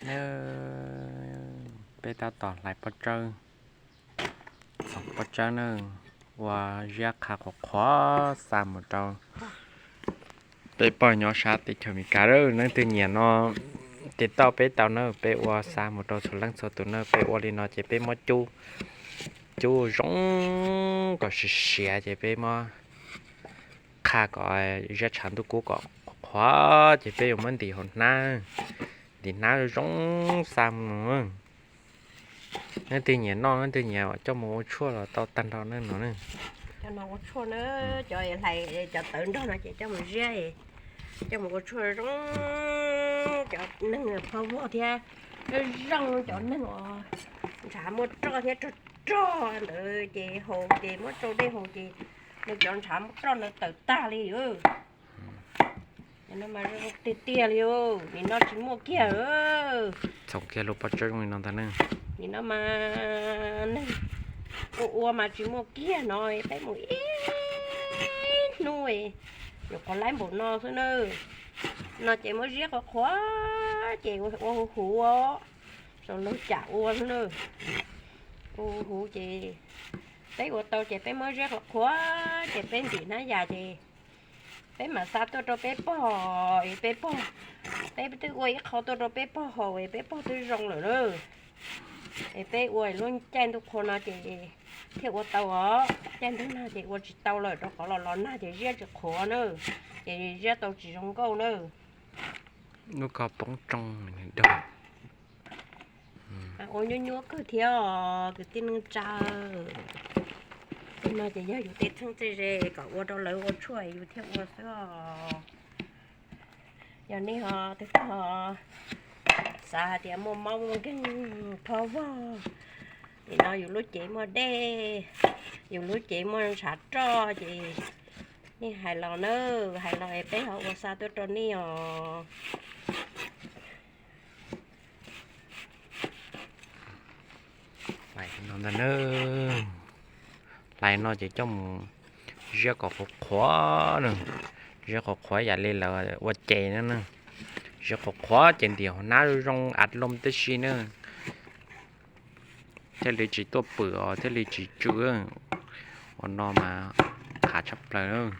Nawb, peb tab tom hlais pob tsawb, txhoov pob tsawb na, ua ziab qha qhuav qhuav xa mus rau peb pog nyob sab teb chaws Amelikas lawm. Leej twg nyiam no ces tau peb tau na, peb ua xa mus rau txhua leej txhua tus na. Peb ua li no ces peb muab cub, cub zoo kom siav siav ces peb muab qha kom ziab tshav ntuj kub kom qhuav qhuav ces peb yuav muab ntim hauv hnab, ntim hnab zoo xa mus. Leej twg nyiam noj, leej twg nyiam coj mus ua tshuaj los tau tag nrho na no na. Cov no ua tshuaj na, cov hlais cov tawv nrog no ces coj mus ziab, coj mus ua tshuaj zoo. Cov neeg phob vog thiab, zoo zoo cov neeg uas ntshav muaj roj thiab rog rog ntawd ces haus ces muab tsau dej haus ces nws cov ntshav muaj roj ntawd tawm tag li. Cov no mas zoo tiag tiag li, nim no tsis muaj kiag. Txhoov kiag lub pob tsawb zoo li no ntag na. Nim no mas neeg ua ua mas tsis muaj kiag no, peb mus ib hnub nyuam qhuav laib npaum no xwb na. No ces muab ziab qhuav qhuav ces ua huv huv, saum lub cam ua xwb na. Ua huv huv ces peb ua tau ces peb muab ziab qhuav qhuav ces peb ntim hnab yas ces peb mam xa tuaj rau peb pog, es peb pog, peb twb ua ib qho tuaj rau peb pog haus es peb pog twb zoo lawm na. Es peb ua lub caij ntuj qhua no ces thiaj ua tau os, caij ntuj nag ces ua tsis tau lawm rau qhov los los nag ces ziab tsis qhuav na, ces ziab tau tsis zoo nkauj na. Lub ko poob tsoo nws dog. Ua nyuaj nyuaj kawg thiab os kwv tij neej tsa. Tej no ces yog yus tej txheeb tej ze kom ua rau lawv ua tshuaj yus thiaj ua xwb os. Yog nej ho twb tau xav hais tias muaj mob muaj nkeeg phob vog, nim no yus lub cev muaj dej, yus lub cev muaj ntshav roj ces nej hais los na, hais los es peb ho ua xa tuaj rau nej os. Hlais no ntag na, hlais no ces coj mus ziab kom qhuav qhuav na, ziab qhuav qhuav yam li lawv ua ces na, ziab qhuav qhuav ces ntim hauv hnab zoo av loo tib si na, thiaj li tsis tuaj pwm os thiaj li tsis tsw. Ua no mas qhav tshaj plaws.